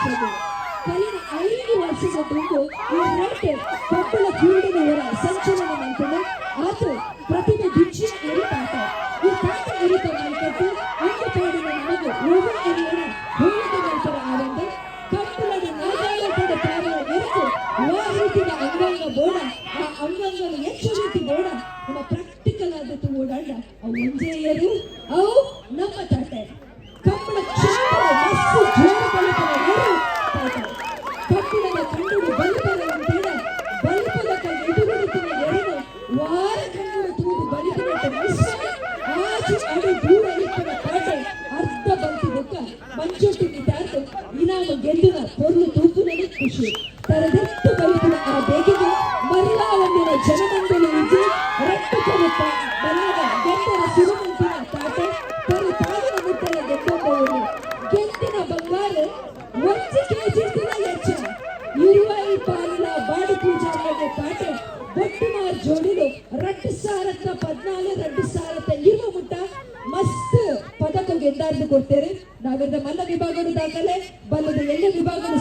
ವರ್ಷದ. ಕಲಿನ 5 ವರ್ಷದ ದುಂಬು ಈ ರೇಟ್ ಕಂಬಳ ಕ್ರೀಡೆನ ಹೊರ ಸಂಚಲನ ಮಲ್ಪಂಡು. ಆತು ಪ್ರತಿಭೆ ದಿಂಚಿನ ಎರಿ ತಾಟ. ಈ ತಾಟ ಎರಿತ ಮಲ್ಕಟ್ಟು ಅಂಗ ಪಾಡಿನ ನಮಗು ಒವ್ವೆ ಎರಿಯನ ಹೋಲಿಕೆ ಮಲ್ಪರ ಆವಂದೆ. ಕಂಬಳದ ನಾಗಾಲೋಟದ ಪಾಡುವ ಎರಿಕು ವಾ ರೀತಿದ ಅಂಗಾಂಗ ಬೋಡ, ಆ ಅಂಗಾಂಗನು ಹೆಚ್ಚು ರೀತಿ ಬೋಡ, ನಮ್ಮ ಪ್ರಾಕ್ಟಿಕಲ್ ಆದದ್ದು ಓಡಾಡ ಅವು ಒಂಜೇ ಎರು, ಅವು ನಮ್ಮ ತಾಟೆ. ಕಂಬಳ ಕ್ಷೇತ್ರ ಮಸ್ತ್ ಜೋರು ಬಲಿಪನ ಎರು ತಾಟೆ. ಕಬ್ಬಿಣದ ಕಂಡುಡು ಬಲಿಪನ ಅಂತೇಳ ಬಲಿಪದ ಎದುರುಡಿತಿನ ಎರುನು ವಾರ ಕಂಡುಡು ತೂದು ಬಲಿಪಿನಟ್ಟ ವಿಸ್ಮಯ. 6 ಅಡಿ ದೂರ ಇಪ್ಪನ ತಾಟೆ ಅರ್ಧ ಬಲ್ತಿ ಬೊಕ್ಕ ಮಂಚೊಟ್ಟು ಮಿತಾರ್ದು ಇನಾಮ ಗೆದ್ದುನ ಪೊರ್ಲು ತೂಪುನನೆ ಖುಷಿ. ತರದೆತ್ತು ಬಲಿಪುನ ಆ ಬೇಗಿಗೆ ಮರಲಾ ಒಂದಿನ ಜನಮಂದಲಿ ಇಜ್ಜಿ. ರಟ್ಟು ಕರುತ್ತ ಬಲಾಗ ಗೆದ್ದರ ಸುರುಮಂತಿನ ತಾಟೆ ತರು ತಾಗಿನ ಮುಟ್ಟಲ ಗೆದ್ದೊಂದವರು. ಗೆದ್ದಿನ ಬಂಗಾರ 1 ಕೆಜಿ ಹೆಚ್ಚ. ಇರುವೈ ಪಾಲಿನ ಬಾಡು ಪೂಜಾರಿಗೆ ತಾಟೆ. ಬೊಟ್ಟುಮಾರ್ ಜೋಡಿಲು 2014, 2020 ಮುಟ್ಟ ಮಸ್ತ್ ಪದಕ ಗೆದ್ದಾರ್ದು ಕೊಡ್ತೇವೆ. ನಾಗರದ ಮಲ್ಲ ವಿಭಾಗಡು ದಾಖಲೆ, ಬಲ್ಲದ ಎಲ್ಲ ವಿಭಾಗಡು.